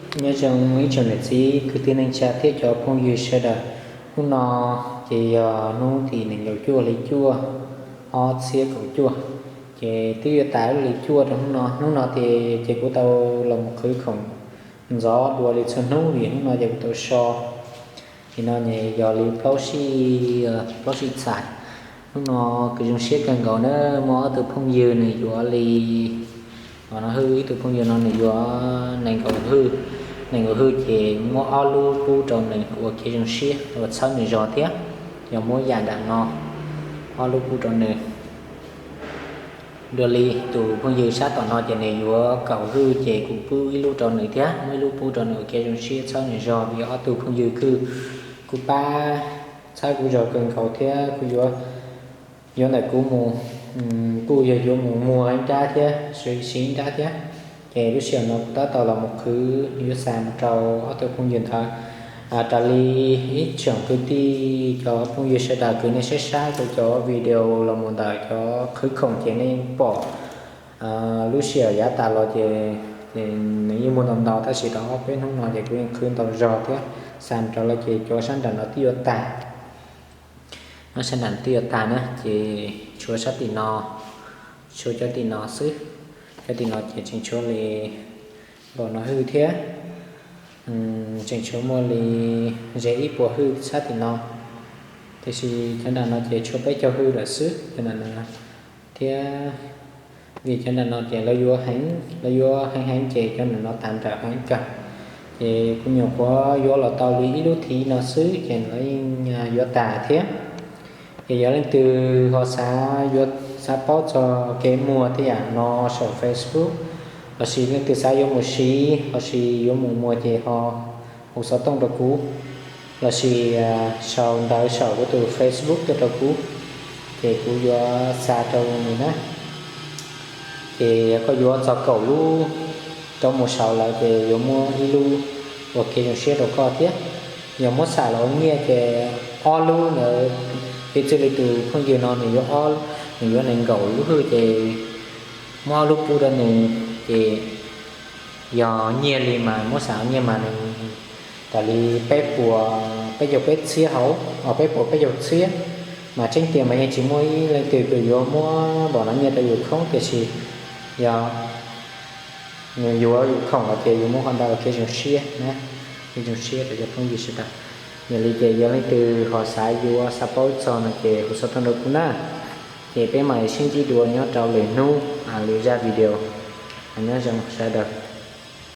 Nyob zoo ib tsoom niam txiv kwv tij neej tsa thiab cov phooj ywg sawv daws. Hnub no ces yog hnub tim nees nkaum cuaj hli cuaj, ob txhiab kaum cuaj. Ces twb yuav tas lub hli cuaj rau hnub no. Hnub no ces, ces kuv tau los mus qhwv khoom ntxov dua li txhua hnub vim hnub no ces kuv tau so. Nim no yog li plaub sij, plaub sij txhais. Hnub no kuv zoo siab kawg nkaus na, muaj ob tug phooj ywg nws yuav li, no hwj, ib tug phooj ywg no nws yuav nees nkaum hwj, nees nkaum hwj ces muab ob lub pub rau nws ua kev zoo siab uas txhawb nws zog thiab. Yog muab yam nram no ob lub pub rau nws. Dua li tus phooj ywg sab tom no ces nws yuav kaum hwj ces kuv pub ib lub rau nws thiab, muab ib lub pub rau nws ua kev zoo siab txhawb nws zog vim ob tug phooj ywg kuj, kuj pab txhawb kuv zog kawg nkaus thiab kuj yuav, yuav ntawm kuv mus, kuj yog yuav mus muag ib nrab thiab, siv ib nrab thiab. Ces lub sij hawm no kuv tab tom los mus qhwv yuav xa mus rau ob tug phooj ywg ntawd. Raws li ib tsoom kwv tij cov phooj ywg sawv daws kwv nej saib saib kuv cov video los mus ntawm cov qhwv khoom ces nej yeej pom lub sij hawm yav tas los ces nws yeej muaj ntau ntau tab sis tau ob peb hnub no ces kuv yeej qhwv ntau zog thiab xa mus rau lawv ces cov sab nram no twb yuav tag. Nyob sab nram twb yuav tag na ces tshuav sab tim no, tshuav cov tim no xwb. Cov tim no ces tseem tshuav li npaum no hwj thiab, tseem tshuav muaj li ze ib puas hwj sab tim no. Tiam sis cov nram no ces tshuav peb caug hwj lawm xwb cov nram no thiab. Vim cov nram no ces lawv yuav heev, lawv yuav heev heev ces cov nram no tas nrawm heev kawg. Ces kuv nyuam qhuav yuav los tau li ib lub thiv no xwb ces lawv yeej yuav tas thiab. Ces yog leej twg ho xav yuav, xav paub txog kev muag tej yam no saum Facebook, lossis leej twg xav yuav mus siv lossis yuav mus muag ces ho hu xov tooj rau kuv, lossis sau ntawv saum kuv tus Facebook tuaj rau kuv, ces kuv yuav xa rau nws na. Ces yog koj yuav txog kaum lub rov mus saud lawm ces yuav muab ib lub ua kev zoo siab rau koj thiab. Yog muab xam los ua nyiaj ces ob lub ntawd, piv txwv li tus phooj ywg no nws yuav, nws yuav nees nkaum lub hwj ces muab ob lub pub rau nws ces yog nyiaj li mas muab xam ua nyiaj mas nws raws li peb puas peb caug peb txhiab hauv, peb puas peb caug txhiab. Mas tseeb tiag mas yeej tsis muaj ib leej twg yuav muab npaum no nyiaj rau yus khoom, tiam sis yog nws yuav yus khoom los ces yus muab qhov ntawd ua kev zoo siab na, kev zoo siab rau cov phooj ywg sawv daws. Yog li ces yog leej twg ho xav yuav xav paub txog no ces hu xov tooj rau kuv na. Ces peb mam li sib ntsib dua nyob rau lwm hnub lwm zaj video. Nyob zoo sawv daws.